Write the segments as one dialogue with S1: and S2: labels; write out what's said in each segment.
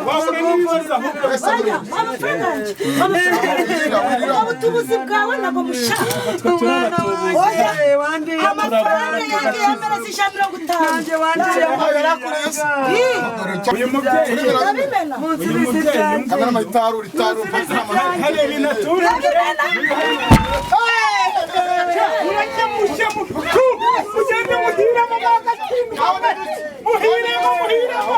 S1: Wahura n'ibibazo ahubwo.
S2: Oya, amafaranga yanjye, amafaranga, ubutubuzi bwawe ntabwo mushaka.
S1: Twe turabatubuzi.
S2: Oya, amafaranga yanjye yemereza 150.
S1: Uyu mubyeyi,
S2: Ndabimena.
S1: uyu mubyeyi, hari ibintu atunze.
S2: Ndabimena.
S1: Murajya mushya mugende muhiremo mwagatsindwa, muhiremo, muhiremo.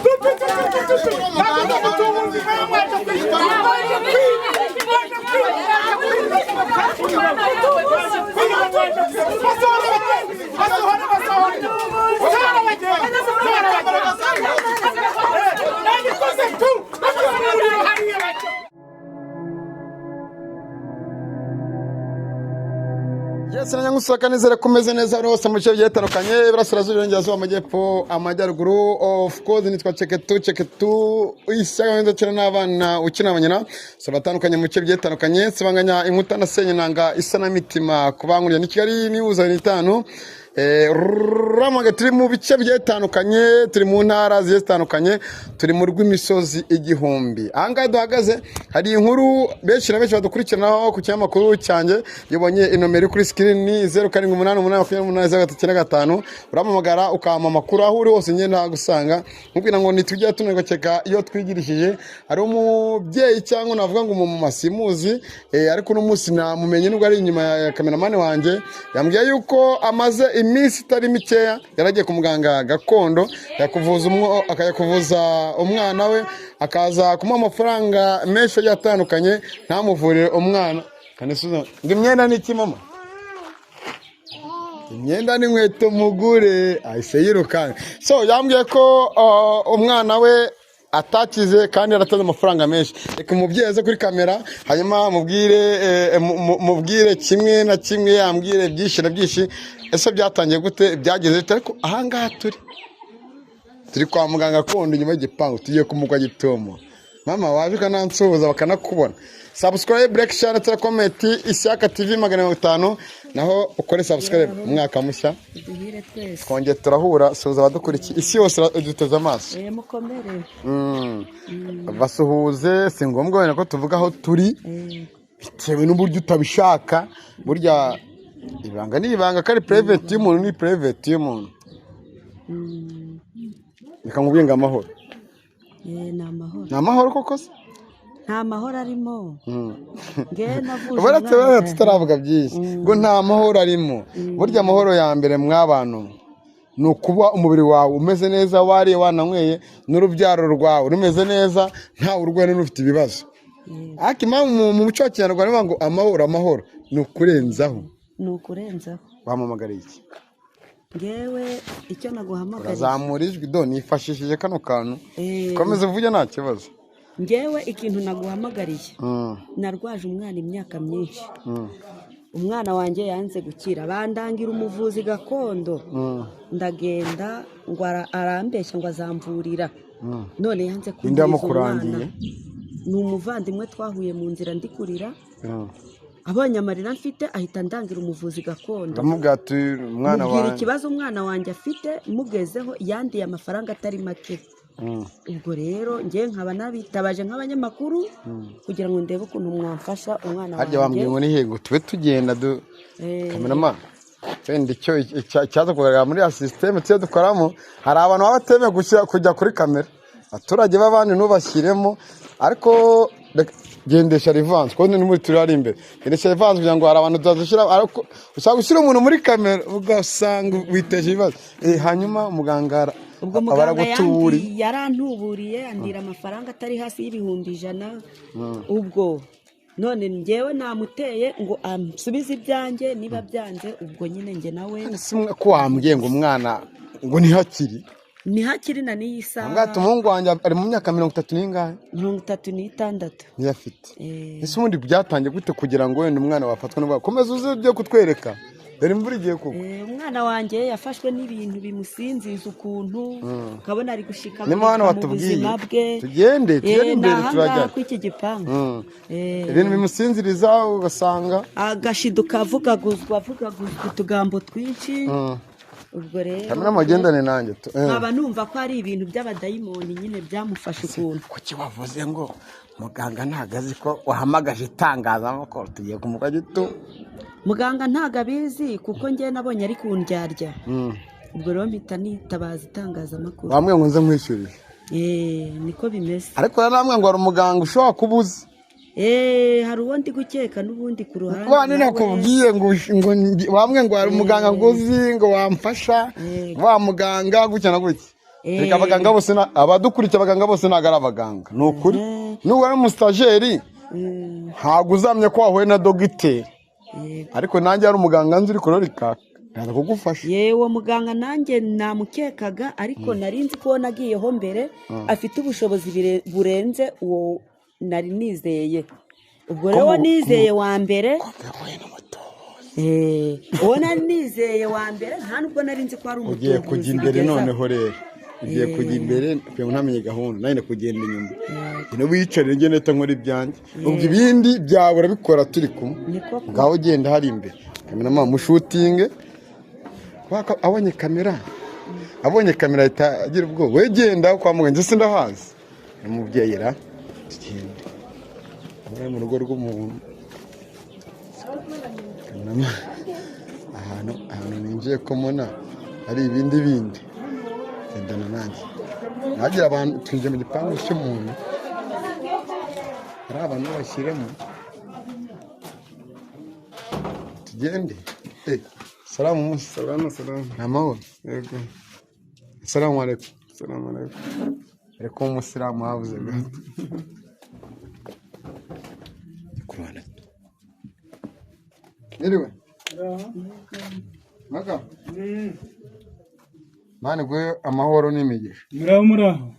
S1: Tu, tu, tu, tu, tu, tu. Ntabwo ndi umutubuzi, mwe mwaje kwishyura, mwaje kwiba, mwaje kwiba, mwaje kwiba, mwaje kwiba. Basohore bagende, basohore, basohore, basohore bagende, basohore bagende. Nabikoze tu, basohore umuriro hariya bajya.
S3: Yes, na nyamusaka, nizere ko umeze neza aho hose mu bice bigiye bitandukanye, iburasirazuba, iburengerazuba, amajyepfo, amajyaruguru. Of course nitwa Ceketu Ceketu Ishyaka ndetse n'abana ukina abanyina so batandukanye mu bice bigiye bitandukanye, sibanganya inkuta na senyinanga isa na mitima kubanguriye ni Kigali nihuza n'itanu. Ramaga turi mu bice bigiye bitandukanye, turi mu ntara zigiye zitandukanye, turi mu rw'imisozi igihumbi. Ahangaha duhagaze hari inkuru benshi na benshi badukurikiranaho ku kinyamakuru cyanjye. Yabonye inomero iri kuri sikirini, 0788280395. Urampamagara ukampa amakuru aho uri hose, ngenda nagusanga nkubwira ngo ntitujya tunegakeka iyo twigirishije. Hari umubyeyi, cyangwa navuga ngo umumama, simuzi, ariko uno munsi namumenye nubwo ari inyuma ya kameramani wanjye. Yambwiye yuko amaze iminsi itari mikeya yaragiye ku muganga gakondo akajya kuvuza umwana we, akaza kumuha amafaranga menshi agiye atandukanye, ntamuvurire umwana. Kanisubiza ngo imyenda ni iki, mama? Imyenda n'inkweto mugure, ahise yirukanka. So yambwiye ko umwana we atakize kandi yaratanze amafaranga menshi. Reka umubyeyi aze kuri kamera, hanyuma mubwire, mubwire kimwe na kimwe, yambwire byinshi na byinshi. Ese byatangiye gute, byageze bite? Ariko ahangaha turi kwa muganga gakondo inyuma y'igipangu, tugiye kumugwa gitumo. Mama, waje ukanansuhuza bakanakubona. Subscribe, like, share ndetse na comment. Ishyaka TV 500, naho ukore subscribe. Umwaka mushya.
S2: Duhire twese.
S3: Twongeye turahura. Suhuza abadukurikiye, isi yose iduteze amaso.
S2: Mukomere.
S3: Basuhuze. Si ngombwa wenda ko tuvuga aho turi, bitewe n'uburyo utabishaka. Burya ibanga ni ibanga, ko ari private y'umuntu, ni private y'umuntu. Reka nkubwire ngo amahoro.
S2: Ni amahoro.
S3: Ni amahoro koko se?
S2: Nta mahoro arimo. Ngewe navuje
S3: Uretse
S2: umwana.
S3: rero tutaravuga byinshi ngo nta mahoro arimo, burya amahoro ya mbere mw'abantu ni ukuba umubiri wawe umeze neza, wariye, wananyweye, n'urubyaro rwawe rumeze neza, ntawe urwaye n'ufite ibibazo. Ariko impamvu mu muco wa kinyarwanda bavuga ngo amahoro, amahoro ni ukurenzaho.
S2: Ni ukurenzaho.
S3: Wamamagariye iki?
S2: Ngewe icyo naguhamagariye
S3: Urazamura ijwi do, nifashishije kano kantu. Komeza uvuge, nta kibazo.
S2: Ngewe ikintu naguhamagariye, narwaje umwana imyaka myinshi. Umwana wanjye yanze gukira, bandangira umuvuzi gakondo, ndagenda ngo arambeshya ngo azamvurira, none yanze
S3: Ninde
S2: kunkiza
S3: wamukurangiye?
S2: umwana. Ni umuvandimwe twahuye mu nzira ndi kurira, abonye amarira mfite ahita andangira umuvuzi gakondo.
S3: Ndamubwira ati umwana
S2: Mubwira
S3: wanjye.
S2: ikibazo umwana wanjye afite, mugezeho yandiye amafaranga atari make. Ubwo rero ngewe nkaba nabitabaje nk'abanyamakuru kugira ngo ndebe ukuntu mwamfasha umwana
S3: Harya wambwiye
S2: wanjye.
S3: ngo ni ngo tube tugenda du kameramani, wenda icyo icyaza kugaragara muri ya sisiteme tujya dukoramo, hari abantu baba batemewe kujya kuri kamera, abaturage b'abandi ntubashyiremo. Ariko gendesha rivanse, kuko ni muri turi ari imbere, gendesha rivanse kugira ngo hari abantu tutazishyira. Ariko ushaka gushyira umuntu muri kamera ugasanga witeje ibibazo. Hanyuma muganga
S2: Ubwo
S3: aba
S2: muganga
S3: aragutuburiye.
S2: Yarantuburiye, andira amafaranga atari hasi y'100,000. Ubwo none ngewe namuteye ngo ansubize ibyanjye, niba byanze ubwo nyine nge nawe.
S3: Ese ko wambwiye ngo umwana ngo ntihakiri?
S2: Ntihakiri na n'iyi saha.
S3: Mbwira ati umuhungu wanjye ari mu myaka 30 n'ingahe?
S2: 36.
S3: Niyo afite.
S2: Eh.
S3: Ese ubundi byatangiye gute kugira ngo wenda umwana wafatwe n'ubwoba? Komeza uze ibyo kutwereka, dore imvura igiye kugwa.
S2: Umwana wanjye yafashwe n'ibintu bimusinziza ukuntu, ukabona ari gushika
S3: Nimo hano
S2: mu
S3: watubwiye.
S2: buzima bwe.
S3: Tugende tugende
S2: Eh,
S3: imbere.
S2: ni ahangaha
S3: Turajya
S2: kuri iki gipangu.
S3: Ibintu bimusinziriza ugasanga
S2: Agashiduka avugaguzwa avugaguzwa utugambo twinshi. Ubwo rero
S3: Kamera mugendane nanjye tu.
S2: Nkaba numva ko ari ibintu by'abadayimoni nyine byamufashe ukuntu.
S3: Kuki wavuze ngo muganga ntabwo azi ko wahamagaje itangazamakuru? Tugiye kumuka gito.
S2: Muganga ntabwo abizi kuko njye nabonye ari kundyarya. Ubwo rero mpita nitabaza itangazamakuru.
S3: Bamwe ngo nze nkwishyurire.
S2: Niko bimeze.
S3: Ariko namwe ngo hari umuganga ushobora kuba uzi.
S2: Hari uwo ndi gukeka n'ubundi ku ruhande.
S3: Bane
S2: nawe.
S3: Nakubwiye ngo bamwe ngo hari umuganga ngo uzi ngo wamfasha, wa muganga gutya na gutya. Reka abaganga bose abadukurikiye, abaganga bose ntabwo ari abaganga, ni ukuri. Nubwo ari umusitageri ntabwo uzamenya ko wahuye na dogiteri. Ariko nanjye hari umuganga nzi uri kurorika, ntaza kugufasha.
S2: Yewe, muganga nanjye namukekaga, ariko nari nzi ko uwo nagiyeho mbere afite ubushobozi burenze uwo nari nizeye. Ubwo rero uwo nizeye wa mbere, uwo nari nizeye wa mbere, nta nubwo nari nzi ko ari
S3: Ugiye
S2: umutubuzi
S3: kujya imbere.
S2: bigeze aho.
S3: Noneho rero ugiye kujya imbere kugira ngo ntamenye gahunda, nanjye kugenda inyuma. Ngwino wiyicare, njye nahita nkora ibyanjye, ubwo ibindi byawe urabikora turi kumwe.
S2: Niko.
S3: Ngaho ugenda hari imbere, cameraman mushutinge. Kubera ko abonye kamera ahita agira ubwoba. We genda kwa muganga, njye sindahazi. Umubyeyi ra, tugende. Aba mu rugo rw'umuntu. Cameraman, ahantu ninjiye ko mbona hari ibindi bindi. Gendana nanjye, nagira abantu. Twinjiye mu gipangu cy'umuntu, hari abantu bashyiremo. Tugende. Salamu musa.
S1: Salamu salamu.
S3: Ni amahoro?
S1: Yego.
S3: Salamu alaikum.
S1: Salamu alaikum.
S3: Ariko umusilamu habuze gato kurwana. Niriwe maka mani guhe amahoro n'imigisha.
S1: Muraho, muraho.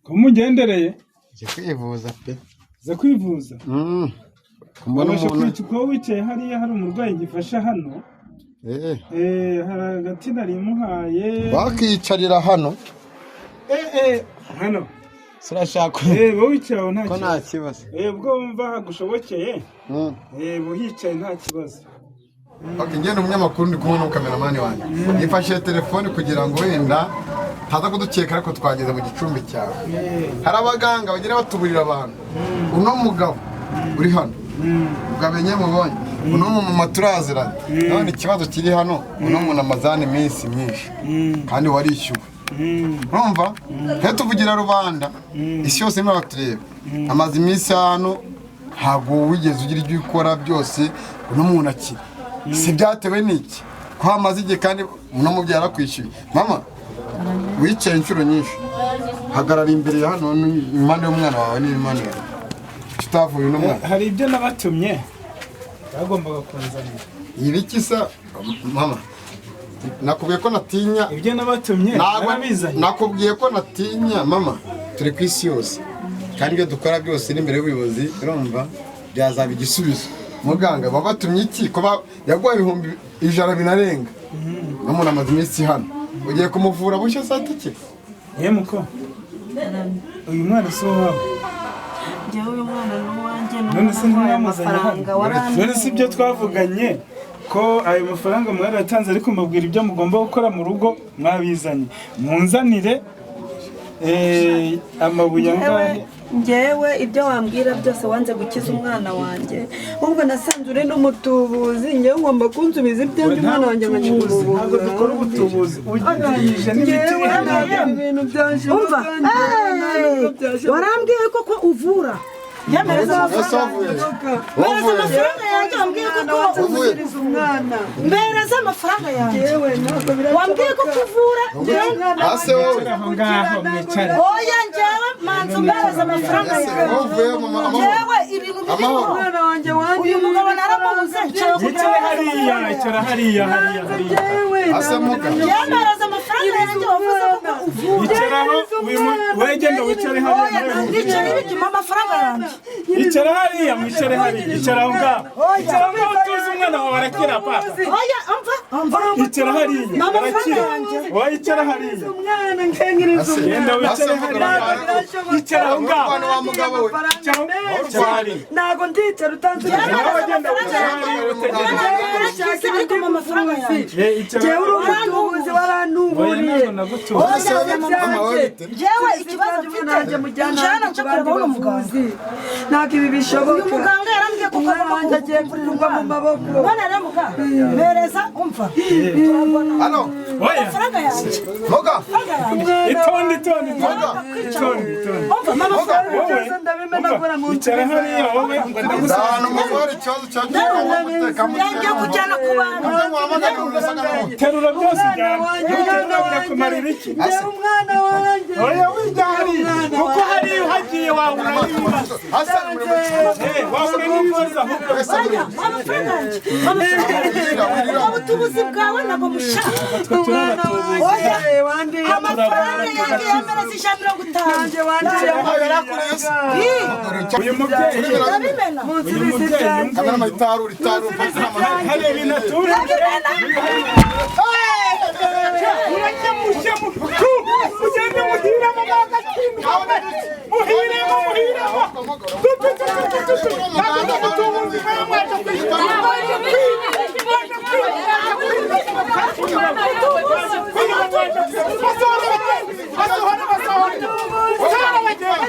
S1: Ko mugendereye?
S3: Nje kwivuza pe.
S1: Za kwivuza?
S3: Mbona
S1: Wabasha
S3: umuntu
S1: kwica kuba wicaye hariya, hari umurwayi gifasha hano. Hari agati nari muhaye.
S3: Bakiyicarira hano.
S1: Hano.
S3: Turashaka.
S1: Wowe wicaye aho nta
S3: Ko nta
S1: kibazo.
S3: kibazo.
S1: Ubwo wumva hagushobokeye. Uhicaye nta kibazo.
S3: Okay, ngende umunyamakuru, ndi kumwe n'umukameramani wanjye. Nifashishije telefone kugira ngo wenda ntaza kudukeka, ariko twageze mu gicumbi cyawe. Hari abaganga bagira batuburira abantu. Uno mugabo uri hano, mugabo enye mubonye, uno mumama turaziranye. None ikibazo kiri hano, uno muntu amazana iminsi myinshi kandi warishyuwe. Urumva? Twe tuvugira rubanda, isi yose irimo iratureba. Amaze iminsi hano, ntabwo wigeze ugira ibyo ukora byose, uno muntu akira. Si byatewe n'iki? Ko hamaze igihe kandi uno mubyeyi yarakwishyuye. Mama, wicaye inshuro nyinshi. Hagarara imbere ya hano, impande y'umwana wawe n'impande yawe. Tutavuye uno mwana.
S1: Hari ibyo nabatumye bagombaga kunzanira.
S3: Ibiki se mama? Nakubwiye ko natinya.
S1: Ibyo nabatumye
S3: Ntabwo
S1: narabizanye.
S3: nakubwiye ko natinya mama. Turi ku isi yose kandi ibyo dukora byose n'imbere y'ubuyobozi, urumva byazaba igisubizo. Muganga, babatumye iki? Kuba yaguha 100,000 binarenga, n'umuntu amaze iminsi hano, ugiye kumuvura bushya saa tike.
S1: Ye muko, uyu mwana si uwawe?
S2: Njyewe uyu mwana ni uwanjye.
S1: None se ntimwamuzanye
S2: amafaranga
S1: hano? None se ibyo twavuganye ko ayo mafaranga mwarayatanze, ariko mbabwira ibyo mugomba gukora mu rugo, mwabizanye? Munzanire amabuye angahe?
S2: Njyewe ibyo wambwira byose, wanze gukiza umwana wanjye. Ubwo nasanze uri n'umutubuzi, njyewe ngomba kunsubiza ibyanjye, umwana wanjye nkajya
S1: Ubutubuzi, ntabwo dukora ubutubuzi ugereranyije n'imiti
S2: Njyewe ntabwo
S1: ihari.
S2: ibintu byashoboka.
S4: Umva, warambwiye koko uvura. Mpereza
S3: Ese
S4: amafaranga.
S3: wavuye?
S4: Mpereza amafaranga yanjye. Wambwiye koko
S3: Uvuye?
S2: Umwana.
S4: Mpereza amafaranga yanjye.
S2: Yewe, ntabwo birashoboka.
S4: Wambwiye ko kuvura.
S3: Ase wowe?
S1: Aho ngaho mwicare.
S4: Oya, njyewe manza umpereza amafaranga
S3: Ese
S4: yanjye.
S3: wowe uvuye mama? Amahoro.
S4: Njyewe ibintu biriho.
S3: Amahoro.
S2: Umwana wanjye wanjye.
S4: Uyu mugabo naramubuze, nshaka kugira
S1: Yicare hariya, icara hariya, hariya, hariya.
S2: Yewe.
S3: Ase muga.
S4: Njyewe mpereza amafaranga yanjye. Wavuze ko uvura.
S1: Icaraho uyu wewe, genda wicare hariya nawe.
S4: Nicare bituma amafaranga yanjye.
S1: Icara hariya, mwicare hariya, icara aho ngaho, icara aho ngaho, tuzi umwana wawe arakira papa.
S4: Oya, umva.
S1: Icara hariya.
S4: Mama,
S1: Arakira.
S4: yanjye.
S1: Wowe icara hariya.
S5: Umwana nkenyereza
S1: Genda
S5: umwana.
S1: wicare hariya. Icara aho ngaho.
S3: Umwana wa mugabo we.
S1: Icara aho icara hariya.
S5: Ntabwo ndicara utansubiza.
S1: Nawe genda wicare hariya utegereze.
S4: Narakize ariko mpa amafaranga yanjye.
S1: Eh, icara.
S5: Njyewe uri umutubuzi
S1: Oya,
S5: warantuburiye.
S1: ntabwo nagutubuye.
S3: Mama we bite?
S4: Njyewe ikibazo mfite, njyana nje kureba uno muganga.
S5: Ntabwo ibi bishoboka.
S4: Uyu muganga yarambwiye ko
S5: Umwana
S4: agomba
S5: wanjye agiye
S4: kumvurira
S5: kugwa mu
S4: umwana.
S5: maboko.
S4: None rero muganga, mpereza umva. Turabona.
S3: Hano,
S1: Oya.
S4: Amafaranga yanjye.
S3: Moga,
S4: Amafaranga yanjye.
S1: Itonde, itonde, itonde.
S3: Moga.
S1: Itonde, itonde.
S4: Umva mama
S3: Moga.
S1: Wowe,
S5: Byose ndabimenagura mu
S1: icara hariya wowe ngo ndagusubize.
S3: Ahantu mugore ikibazo cya
S4: yangiye kujyana ku bantu.
S1: Terura byose ujyane.
S5: Wanjye,
S1: Nuterura
S5: umwana wanjye.
S1: birakumarira iki?
S5: Njyewe umwana wanjye.
S1: Oya, wijya hariya. Kuko hariya uhagiye wahura n'ibibazo. Eh, wahura n'ibibazo ahubwo.
S4: Oya, amafaranga yanjye. Amafaranga yanjye. Ubwo butubuzi bwawe ntabwo mushaka.
S5: Umwana wanjye wandiye
S4: Amafaranga yanjye yemereza 150.
S5: wanjye wandiye
S1: Uyu mubyeyi,
S4: Ndabimena.
S1: uyu
S5: munsubize
S1: mubyeyi,
S5: ibyanjye.
S1: hari ibintu atuje. Murajya mushya mugende muhiremo mwagatsindwa muhiremo muhiremo ntabwo mutubuzi mwe mwaje kwishyura. Basohora basohora basohora basohora bagende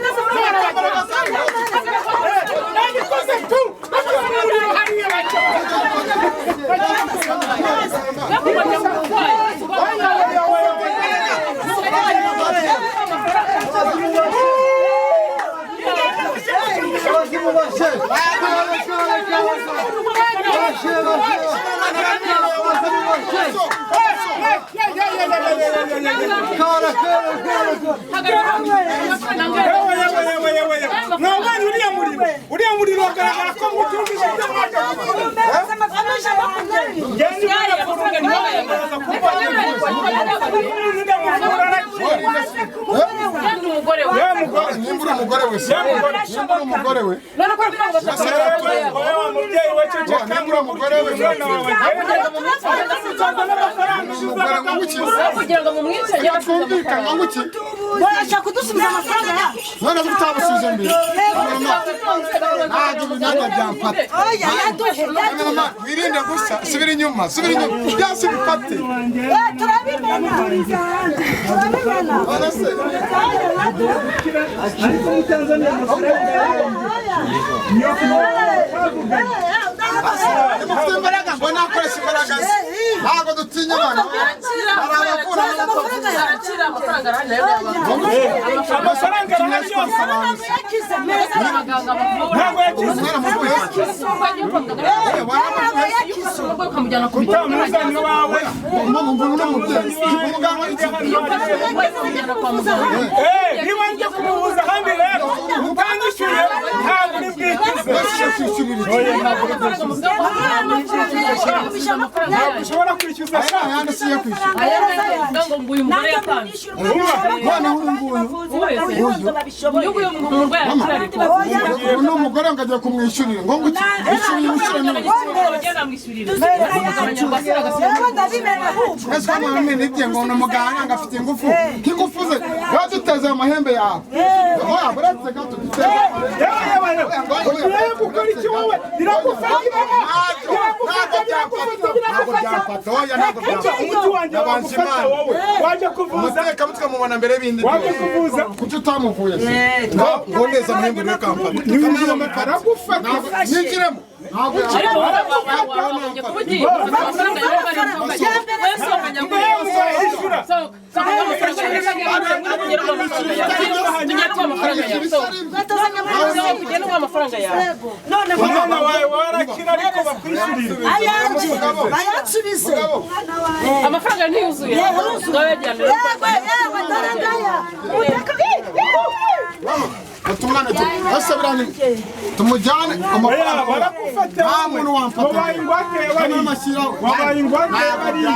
S1: nabikoze tu basohora hariya bacyo. Mwabonye uriya muriro, uriya muriro wagaragara ko mutumvise ibyo mwaje gukora. Ngende murakurura nawe muraza kubona ndamuvura arakira. Yewe mugore,
S3: Nimba uri umugore we se? Nimba uri umugore we?
S1: wowe wa mubyeyi we ceceka.
S3: Nimba uri umugore we?
S1: Umwana wawe agende. Uzaza n'amafaranga
S3: Umugore ngo nguki?
S6: Kugira ngo mumwice.
S3: Twumvikane ngo nguki?
S4: Barashaka kudusubiza amafaranga yacu.
S3: None se utabusubiza mbere? Mama, ntabwo ibi nanjye byamfata.
S4: Oya, yaduhe, yaduhe.
S3: Mama, wirinde gusa, subira inyuma, subira inyuma. Byose ubifate.
S4: Eh, turabimena. Turabimena.
S3: None se,
S4: Oya, yaduhe.
S1: Ariko mutanzaniya amafaranga
S3: nimufite imbaraga ngo nakoresha imbaraga ze. Ntabwo dutinya abantu. Hari abavura n'abatavuza.
S6: Arakira amafaranga arahari nayo
S1: amafaranga arahari yose.
S4: Yakize, meza.
S6: abaganga bavura.
S1: Ntabwo yakize.
S3: Umwana muvuye se?
S4: Ntabwo yakize.
S6: Ukamujyana ku bitaro.
S1: Utamuzanye iwawe.
S3: Mama, mvura uno mubyeyi. Umuganga w'iki?
S1: Eh, niba njya kumubuza ahandi rero utanyishyuye ntabwo uri bwikize.
S3: Wese kwishyurira iki?
S1: Oya, ntabwo uri bwishyuze. Ntabwo ushobora kwishyuza
S3: Aya
S1: sha.
S3: ni ayandi si iyo kwishyura.
S4: Noneho
S3: uyu nguyu.
S6: Uyu
S3: Uyu ni umugore ngo agiye kumwishyurira. Ngo nguki? Wishyurire, wishyure none.
S4: Yewe, ndabimena ahubwo.
S3: Ese ko mwana nibye ngo ni umuganga ngo afite ingufu. Nk'ingufu ze, baduteze amahembe yawe. Oya, buretse gato duteze.
S1: Yewe yewe yewe. Ugiye gukora iki wowe? Biragufatira. Biragufata, biragufata, biragufata.
S3: Oya, ntabwo byamfata.
S1: Umuti wanjye wagufata wowe. Waje kuvuza.
S3: Umutekamutwe mubona mbere y'ibindi.
S1: Waje kuvuza.
S3: Kuki utamuvuye se? Ngo ngo neza amahembe niyo kamfata.
S1: Aragufata.
S3: Ninjiremo. Ntabwo
S1: Ishyura.
S4: None
S1: Umwana wawe warakira ariko bakwishyurira.
S4: ayanjye bayansubize.
S6: Amafaranga ntiyuzuye.
S4: Yewe, yewe, dore ngaya. Utaka-
S3: Utumwana tu. Ese birani. Tumujyane
S1: Oya,
S3: amafaranga.
S1: baragufata
S3: Nta
S1: wowe.
S3: muntu wamfata.
S1: Wabaye ingwate ya bariya. Wabaye ingwate ya bariya.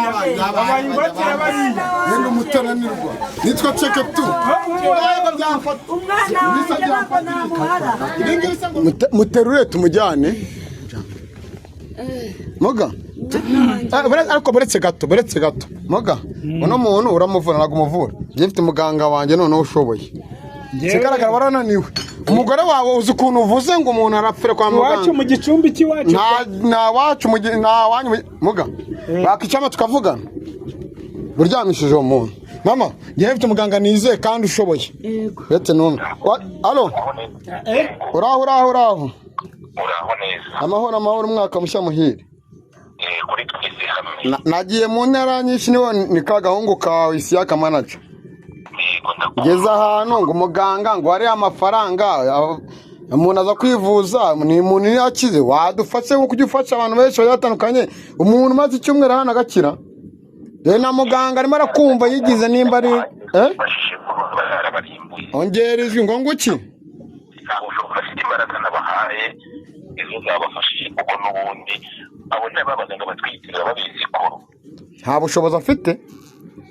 S1: Wabaye ingwate ya bariya.
S3: Yenda umuteranirwa. Nitwa Cheke tu. Ntabwo byamfata.
S2: Umwana wanjye ntabwo namuhara.
S3: Muterure tumujyane. Moga. Ariko buretse gato, buretse gato, muga uno muntu uramuvura? Ntabwo umuvura. Njye mfite muganga wanjye noneho ushoboye. Ikigaragara warananiwe. Umugore wawe, uzi ukuntu uvuze ngo umuntu arapfira kwa
S1: Iwacu
S3: muganga?
S1: mu gicumbi cy'iwacu.
S3: Nta wacu nta wanyu muga bakicamo tukavugana uryamishije uwo muntu. Mama, njyewe mfite umuganga nizeye kandi ushoboye.
S2: Yego.
S3: Uretse n'umwe. Alo, uraho, uraho, uraho?
S7: Uraho neza?
S3: Amahoro, amahoro, umwaka mushya muhire.
S7: Kuri twese hamwe.
S3: Nagiye mu ntara nyinshi, niho ni ka gahungu kawe Isiyaka manager.
S7: Yego, ndakumva.
S3: Ngeze ahantu ngo umuganga ngo hariya amafaranga umuntu aza kwivuza ni umuntu iyo yakize. Wadufashe nko kujya ufasha abantu benshi bagiye batandukanye, umuntu umaze icyumweru hano agakira. Rero na muganga arimo arakumva, yigize nimba ari
S7: Bashije kuba barabarimbuye.
S3: Ongera ijwi ngo nguki?
S7: Ntabwo ushobora, bafite imbaraga nabahaye, izo zabafashije, kuko n'ubundi abo ni abaganga batwiyitirira babizi ko
S3: Nta bushobozi afite.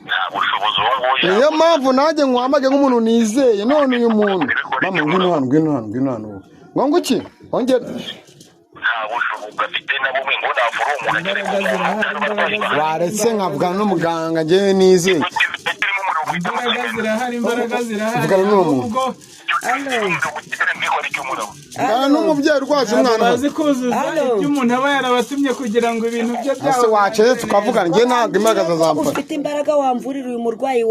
S7: Nta bushobozi uwo nguwo.
S3: Niyo mpamvu nanjye nkuhamage nk'umuntu nizeye. None uyu muntu, mama, ngwino hano, ngwino hano, ngwino hano wowe. Ngo nguki? Ongera.
S7: Nta bushobozi afite na bumwe ngo navura umuntu agere ku muntu abarwayi bahari.
S3: Waretse nkavugana n'umuganga njyewe nizeye.
S7: Kirimo umuriro guhita.
S1: Imbaraga zirahari, imbaraga zirahari.
S3: Vugana n'uwo muntu.
S1: Ahubwo
S3: Vugana n'umubyeyi urwaje
S1: ntabwo
S3: umwana.
S1: bazi kuzuza
S2: Alo.
S1: ibyo umuntu aba yarabatumye kugira ngo ibintu bye
S3: Ese
S1: byabo
S3: waceze tukavugana? Njye ntabwo imbaraga zamfata.
S2: Ufite imbaraga wamvurira uyu murwayi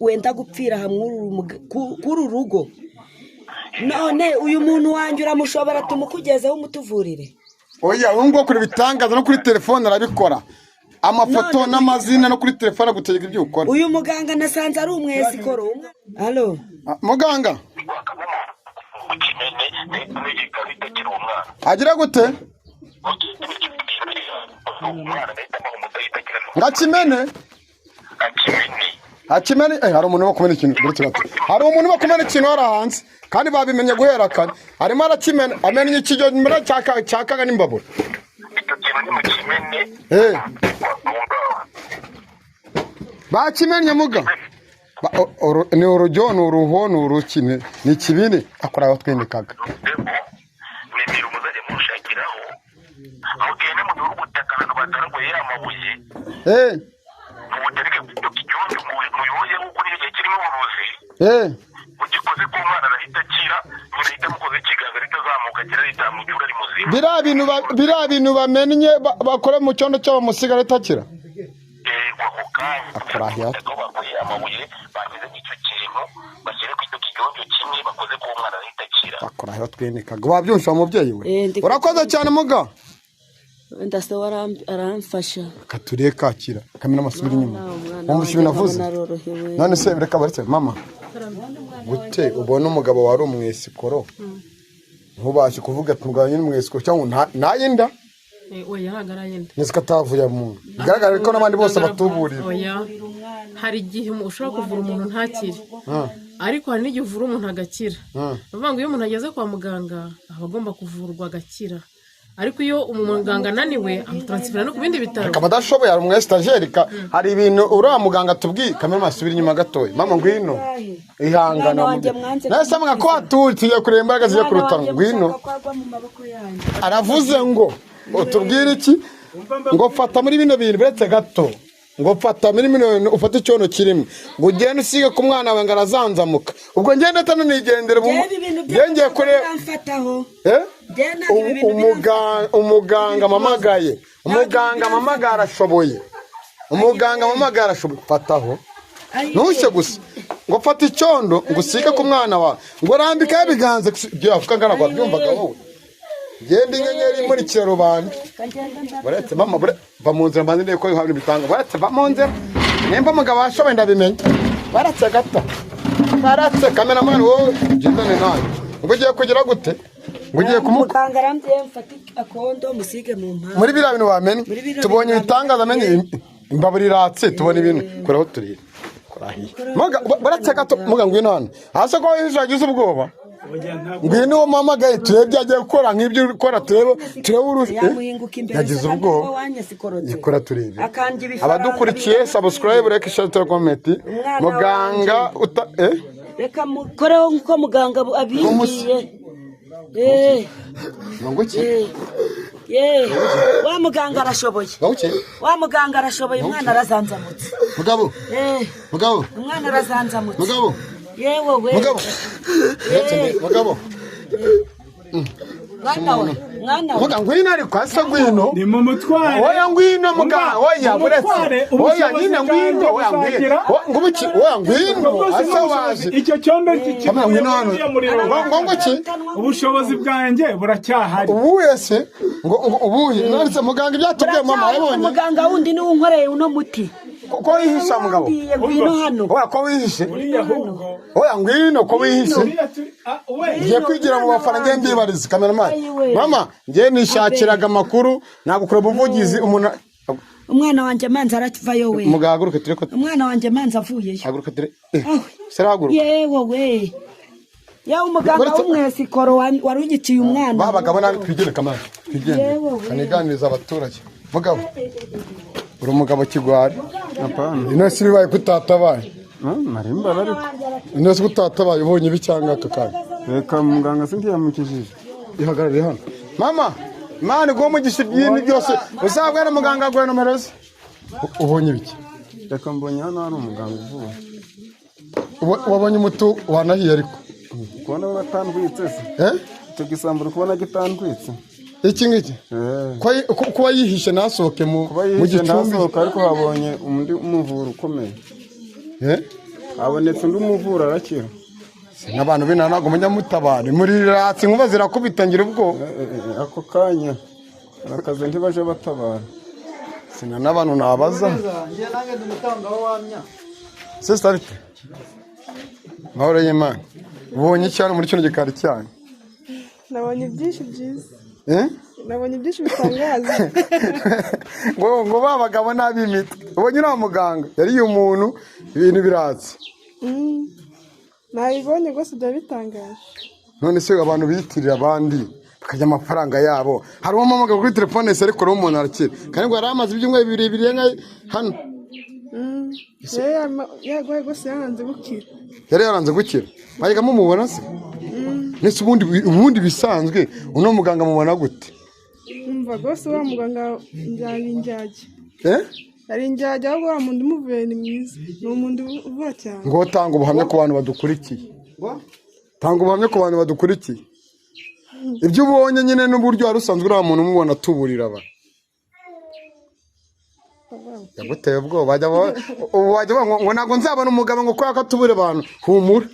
S2: wenda gupfira hamwe kuri uru rugo. None uyu muntu wanjye uramushobora? Tumukugezeho umutuvurire.
S3: Oya, ubu ngubu kuri ibitangaza no kuri telefone arabikora, amafoto n'amazina no kuri telefone agutegeka ibyo ukora.
S2: Uyu muganga nasanze ari umwesikoro. Alo.
S3: Ah, muganga.
S7: Kimene n'igikarita kiri umwana.
S3: Agira gute?
S7: Umwana ndahita amuha umudahita akira.
S3: Ngakimene.
S7: Akimene.
S3: Akimene, hari umuntu urimo kumena ikintu. Buretse gato, hari umuntu urimo kumena ikintu hariya hanze kandi babimenye guhera kare. Arimo arakimena, amennye ikijyo cyakaga n'imbabura.
S7: Icyo kintu ni mu kimene.
S3: Bakimennye muga. Ni urujyo, ni uruho, ni uruki, ni ikibindi akora aho twinikaga.
S7: Nimero muzajya murushakiraho, mugende mu bihuru ubutaka ahantu bataraguye ya mabuye, mubutereke ku cyondo, muyoyeho kuri icyo gihe kirimo uburozi. Ugikoze ku mwana arahita akira, nyina ahita amukoze ikiganza, ahita azamuka akira, ahita amucyura ari muzima.
S3: Biriya bintu bamennye bakora mu cyondo cyo bamusigara itakira.
S7: Yego, ako kanya.
S3: Akora aho.
S7: Ubutaka bakuye amabuye bagize icyo kintu bashyire ku icyo kijonjo kimwe bakoze ku mwana arahita akira.
S3: Bakora aho twinikaga. Wabyumva mubyeyi we?
S2: Ndi
S3: Urakoze cyane muga.
S2: Wenda se aramfasha.
S3: Katuriye kakira kamena amasubira inyuma.
S2: Umwana
S3: Wumva ibintu
S2: wanjye
S3: avuze?
S2: nkabona arorohewe.
S3: None se reka, baretse mama, gute ubona umugabo wari umwesikoro ntubashe kuvuga ati umugabo nyine umwesikoro cyangwa ntayinda?
S6: Oya, ntabwo arayenda.
S3: Nzi ko atavuye mu bigaragara ko n'abandi bose batuburira.
S6: Oya, hari igihe ushobora kuvura umuntu ntakire, ariko hari n'igihe uvura umuntu agakira. Ni ukuvuga ngo iyo umuntu ageze kwa muganga aba agomba kuvurwa agakira, ariko iyo umuganga ananiwe amutaransifera no ku bindi bitaro.
S3: Akaba adashoboye, hari umu esitajeri hari ibintu uriya muganga tubwiye. Kamera masubira inyuma gatoya. Mama, ngwino, ihangana.
S2: Mwana wanjye mwanze.
S3: Nase mwa ko hatuye, tugiye kureba imbaraga zigiye
S2: Umwana
S3: kurutana.
S2: wanjye
S3: Ngwino.
S2: mushaka ko agwa mu maboko yanjye.
S3: Aravuze ngo utubwire iki? Ngo fata muri bino bintu, buretse gato, ngo fata muri bino bintu, ufate icyondo kirimo, ngo ugende usige ku mwana wawe ngo arazanzamuka. Ubwo ngende tano nigendere
S2: Njyewe ibintu
S3: njye ngiye kureba.
S2: biramfataho.
S3: Eh?
S2: Njyewe ntabwo ibi bintu
S3: Umuganga mpamagaye arashoboye, umuganga mpamagaye arashoboye. Fataho ntushye gusa, ngo fata icyondo ngo usige ku mwana wawe, ngo rambikaho ibiganza. Ibyo yavuga ntabwo wabyumvaga wowe. Genda, inyenyeri imurikira rubanda. Buretse mama, va mu nzira mbanze ndebe ko hari bitanga. Buretse, va mu nzira, nimba umugabo washoboye ndabimenya. Baretse gato, baretse kameramani, wowe ugendane nawe. Ngo ugiye kugira gute? Ngo ugiye kumuka?
S2: Muganga arambwiye mfate akondo musige mu mpande.
S3: Muri biriya bintu bamenye.
S2: Muri biriya
S3: Tubonye
S2: bintu
S3: ibitangaza, amenye imbabura iratse, tubona ibintu kure aho turira kurahiye. Muga, buretse gato muga, ngwino hano hasi ko ejo wagize ubwoba. Ngwino uwo mpamagaye turebe ibyo agiye gukora nk'ibyo ukora, turebe
S2: Yamuhinguka imbere.
S3: Yagize
S2: Se kandi
S3: ubwoba.
S2: wowe wanyesikorotse.
S3: Ikora turebe.
S2: Akandya ibifaranga.
S3: Abadukurikiye, subscribe, like, share, comment.
S2: Umwana
S3: Muganga uta
S2: Reka mukoreho nk'uko muganga abimbwiye.
S3: Ngo iki?
S2: Ye, wa muganga arashoboye.
S3: Bawuke.
S2: Wa muganga arashoboye, umwana arazanzamutse.
S3: Mugabo.
S2: Eh,
S3: Mugabo.
S2: umwana arazanzamutse.
S3: Mugabo.
S2: Yewe we.
S3: Mugabo. Uretse mugabo.
S2: Mwana we, mwana we.
S3: Muga ngwino ariko asa ngwino.
S1: Ni mu mutware.
S3: Oya ngwino muga, oya buretse.
S1: Mumutware,
S3: Oya
S1: ubushobozi
S3: nyine ngwino,
S1: bwanjye
S3: oya ngwino.
S1: buzagira.
S3: Ngubuki, oya ngwino,
S1: Ubwo bwose
S3: asa
S1: ni
S3: waje.
S1: ubushobozi. Icyo cyondo
S3: Mama ngwino hano.
S1: kikiri
S3: Ngo ngo ki?
S1: Ubushobozi bwanjye buracyahari.
S3: Ubuye se ngo ubuye nanditse muganga ibyatubwiye mama
S2: Buracyari
S3: yabonye.
S2: umuganga wundi niwe unkoreye uno muti.
S3: Ko wihisha mugabo.
S2: Ngiye ngwino hano.
S3: Oya ko wihishe.
S1: Uriya ahubwo
S3: Oya ngwino ko wihishe.
S1: uriya turi we
S3: Ngiye kwigira mu bafana ngiye mbibariza kameramani.
S2: Ayiwe.
S3: Mama ngiye nishakiraga amakuru nagukora ubuvugizi umuntu
S2: Umwana wanjye manzi aravayo we.
S3: muganga haguruke turi ko
S2: Umwana wanjye manzi avuyeyo.
S3: haguruka turi.
S2: Awe.
S3: Sera haguruka.
S2: Yewe we. Yewe umuganga
S3: Uretse-
S2: w'umwesikoro wari ugiciye umwana.
S3: Ba bagabo nabi twigende kamana twigende
S2: Yewe we.
S3: kaniganiriza abaturage mugabo uri umugabo kigwari
S8: Hapana.
S3: ino si bibaye kutatabaye
S8: Nari mbara ariko.
S3: ino si kutatabaye ubonye ibicyanga aka kanya
S8: Reka muganga sindiyamukijije.
S3: ihagarare hano mama imana iguhe umugisha ibintu byose uzabwira muganga aguhe nomero ze ubonye ibiki
S8: Reka mbonye hano hari umuganga uvura.
S3: Wabonye umutu wanahiye ariko
S8: Kubona batandwitse se.
S3: Eh?
S8: Icyo gisambo uri kubona gitandwitse.
S3: Iki ngiki
S8: Eh.
S3: Kuba yihishe ntasohoke mu
S8: Kuba
S3: mu
S8: yihishe
S3: gicumbi
S8: ntasohoka ariko habonye undi umuvura ukomeye.
S3: Eh?
S8: Habonetse undi umuvura arakira.
S3: N'abantu b'inaha ntabwo mujya mutabara muri ratsi inkuba zirakubita ngira ubwoba.
S8: Ako kanya arakaze ntibaje batabara.
S3: Sina n'abantu nabaza. Sister bite? Mahoro y'Imana. Ubonye iki hano muri kino gikari cyanyu?
S9: Nabonye byinshi byiza.
S3: Eh?
S9: Nabonye byinshi bitangaza.
S3: Ngo ba bagabo n'ab'imitwe. Ubonye uriya muganga yariye umuntu ibintu biratse.
S9: Nabibonye rwose byaba bitangaje.
S3: None se abantu biyitirira abandi bakarya amafaranga yabo. Hari uwampamagara kuri telefone se ariko umuntu arakira. Kandi ngo yari amaze ibyumweru bibiri birenga hano.
S9: Yarwaye rwose yaranze gukira.
S3: Yari yaranze gukira. Mwajyaga mumubona se? Nese ubundi bisanzwe uno muganga mubona gute?
S9: Umva rwose wa muganga yari indyarya.
S3: Eh?
S9: Yari indyarya ahubwo wa muntu umuvuye ni mwiza. Ni umuntu uvura cyane.
S3: Ngo tanga ubuhamya ku bantu badukurikiye. Tanga ubuhamya ku bantu badukurikiye. Ibyo ubonye nyine n'uburyo wari usanzwe uriya muntu umubona atuburira abantu. Yaguteye ubwoba wajya ngo ntabwo nzabona umugabo ngo kubera ko atubura abantu. Humura.